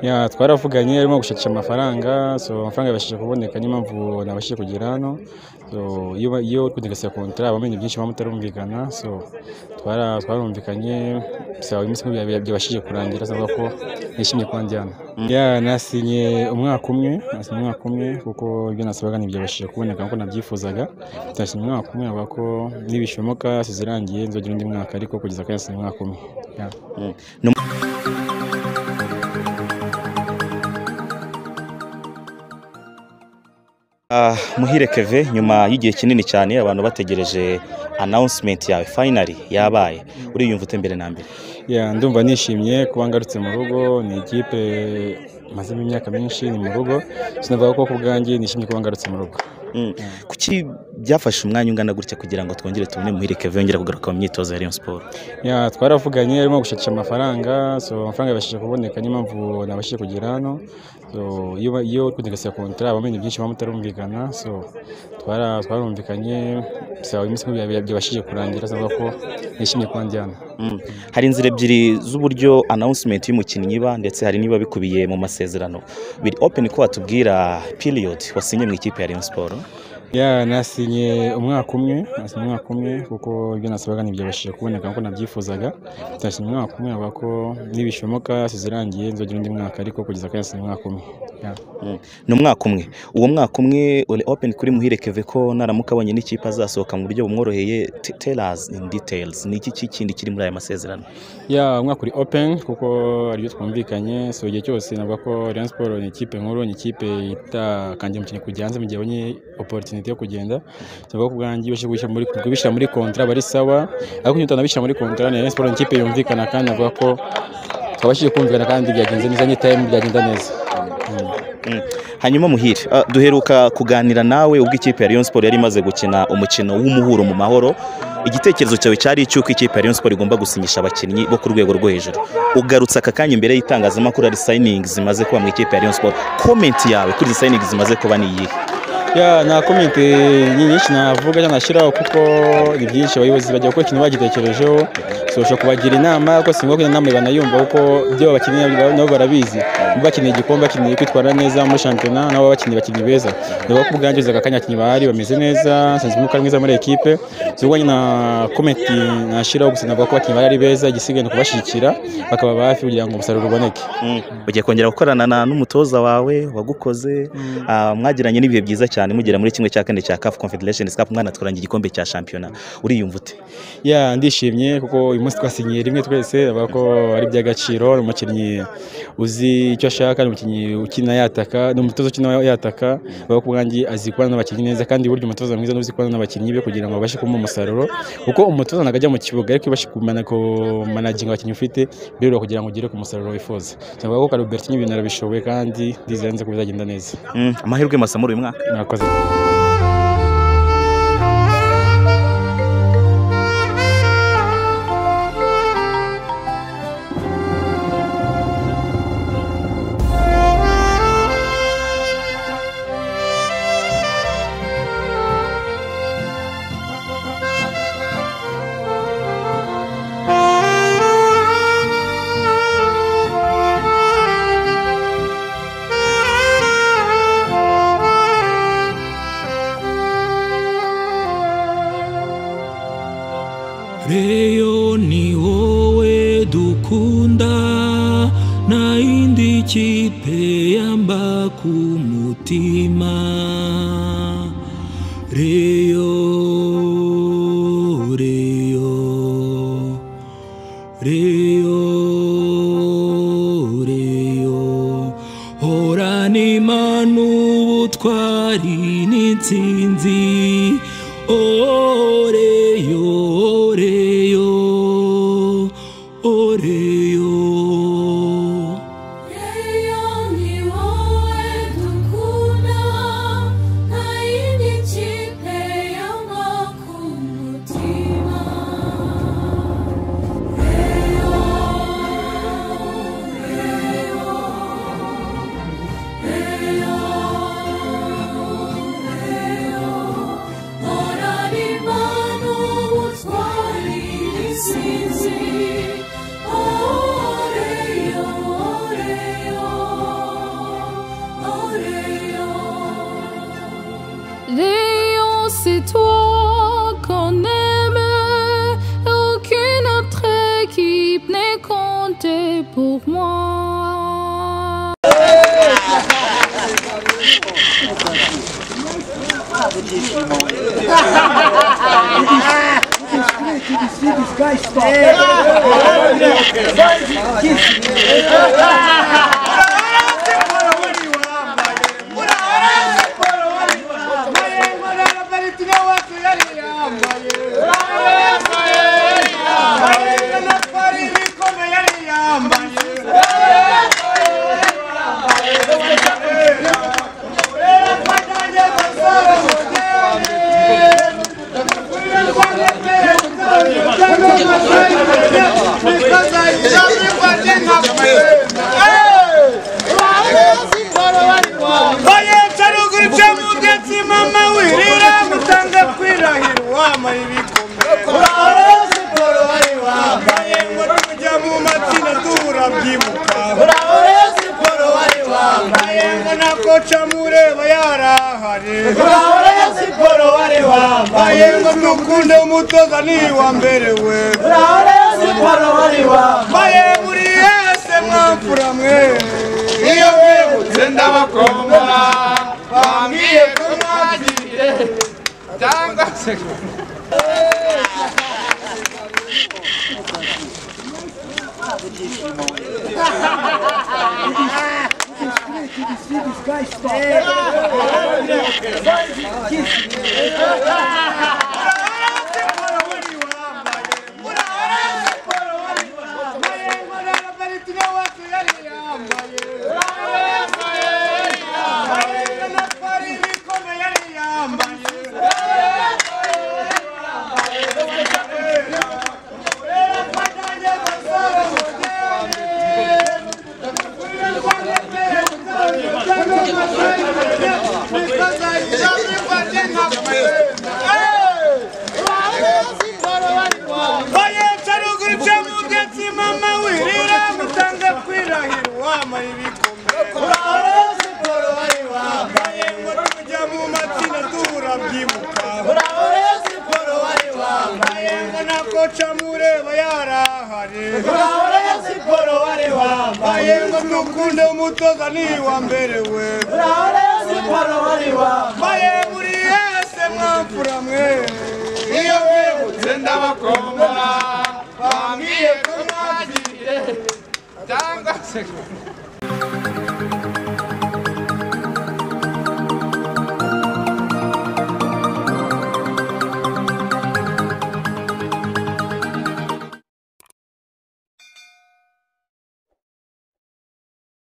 Ya twaravuganye arimo gushakisha amafaranga, so amafaranga yabashije kuboneka, niyo mpamvu nabashije kugera hano. So iyo uri kunegosiya contrat abamenye byinshi muba mutarumvikana, so twarumvikanye, so iminsi byabashije kurangira, so ko nishimye kuba ndi hano. Ya nasinye umwaka umwe, nasinye umwaka umwe kuko ibyo nasabaga ntibyabashije kuboneka nkuko nabyifuzaga. Nasinye umwaka umwe avuga ko nibishoboka sizirangiye nzogira undi mwaka, ariko kugeza kuri nasinye umwaka umwe. Muhire Kevin, nyuma y'igihe kinini cyane abantu bategereje announcement yawe, finally yabaye, uriyumva ute mbere na mbere? Ya ndumva nishimye kuba ngarutse mu rugo, ni ikipe mazemo imyaka myinshi, ni mu rugo, sinavuga ko ku bwanjye nishimye kuba ngarutse mu rugo. Kuki byafashe umwanya ungana gutya kugira ngo twongere tubone Muhire Kevin yongera kugaruka mu myitozo ya Rayon Sports? Ya twaravuganye arimo gushakisha amafaranga, so amafaranga yabashije kuboneka, niyo mpamvu nabashije kugera hano. So iyo uri kunegosiya contrat abamenye byinshi muba mutarumvikana, so twarumvikanye, so iminsi byabashije kurangira, so ko nishimye kuba ndi hano. Hari inzira ebyiri z'uburyo announcement y'umukinnyi iba, ndetse hari niba bikubiye mu masezerano. Biri open ko watubwira period wasinye mu ikipe ya Rayon Sports? Ya nasinye umwaka umwe, nasinye umwaka umwe kuko ibyo nasabaga ntibyabashije kuboneka nkuko nabyifuzaga. Nasinye umwaka umwe avuga ko nibishoboka sizirangiye nzogira undi mwaka, ariko kugeza kuri nasinye umwaka umwe. Ni umwaka umwe. Uwo mwaka umwe uri open kuri Muhire Kevin ko naramuka abonye n'ikipe azasohoka mu buryo bumworoheye. Tell us in details, ni iki kindi kiri muri aya masezerano? Ya umwaka uri open kuko aribyo twumvikanye, so igihe cyose navuga ko Rayon Sports ni ikipe nkuru, ni ikipe itakangiye umukinnyi kujya hanze mu gihe abonye opportunity yo kugenda. Tuvuga ko ubwanjye kubishyira muri contrat bari sawa, ariko iyo utanabishyira muri contrat ni Rayon Sports ni ikipe yumvikana, kandi navuga ko twabashije kumvikana kandi byagenze neza, ni time byagenda neza. Hanyuma Muhire, duheruka kuganira nawe ubwo ikipe ya Rayon Sports yari imaze gukina umukino w'umuhuro mu mahoro. Igitekerezo cyawe cyari icy'uko ikipe ya Rayon Sports igomba gusinyisha abakinnyi bo ku rwego rwo hejuru. Ugarutse aka kanya imbere y'itangazamakuru ari signings zimaze kuba mu ikipe ya Rayon Sports, comment yawe kuri izi signings zimaze kuba ni iyihe? Ya na comment nyinshi navuga cyangwa nashyiraho kuko ni byinshi, abayobozi bajya gukora ikintu bagitekerejeho, so ushobora kubagira inama, ariko si ngombwa inama banayumva kuko ibyo bakeneye nabo barabizi. Bakeneye igikombe, bakeneye kwitwara neza muri shampiyona, nabo bakeneye abakinnyi beza. Ndavuga ko ubwanjye aka kanya abakinnyi bahari bameze neza, Nsanzimwuka ari mwiza muri ekipe. So ubwo na comment nashyiraho gusa navuga ko abakinnyi bahari ari beza, igisigaye ni ukubashyigikira bakaba hafi kugira ngo umusaruro uboneke. Ugiye kongera gukorana n'umutoza wawe wagukoze, mwagiranye n'ibihe byiza cyane mugera muri kimwe cya kane cya CAF Confederation Cup, mwanatwaranye igikombe cya shampiyona, uriyumva ute? Ya ndishimye kuko uyu munsi twasinyiye rimwe twese, avuga ko ari by'agaciro, ni umukinnyi uzi icyo ashaka, ni umukinnyi ukina yataka, ni umutoza ukina yataka, avuga ko ubwanjye azi kubana n'abakinnyi neza, kandi burya umutoza mwiza n'uzi kubana n'abakinnyi be kugira ngo babashe kumuha umusaruro, kuko umutoza ntabwo ajya mu kibuga ariko ubashe kumanaginga abakinnyi ufite biroroha kugira ngo ugere ku musaruro wifuza. Avuga ko Robertinho ibintu arabishoboye kandi ndizera neza ko bizagenda neza. Amahirwe masa muri uyu mwaka. Murakoze. Reyo ni wowe dukunda, nta yindi kipe yamba ku mutima. Reyo, Reyo, Reyo, Reyo, horana Imana ubutwari n'intsinzi. Oreyo, Oreyo, Oreyo. Reyo ni wowe dukunda, nta yindi kipe yamba ku mutima. Reyo, Reyo, Reyo, Reyo, horana Imana. fait pour moi. Bambwiye ko mwagiye cyangwa se.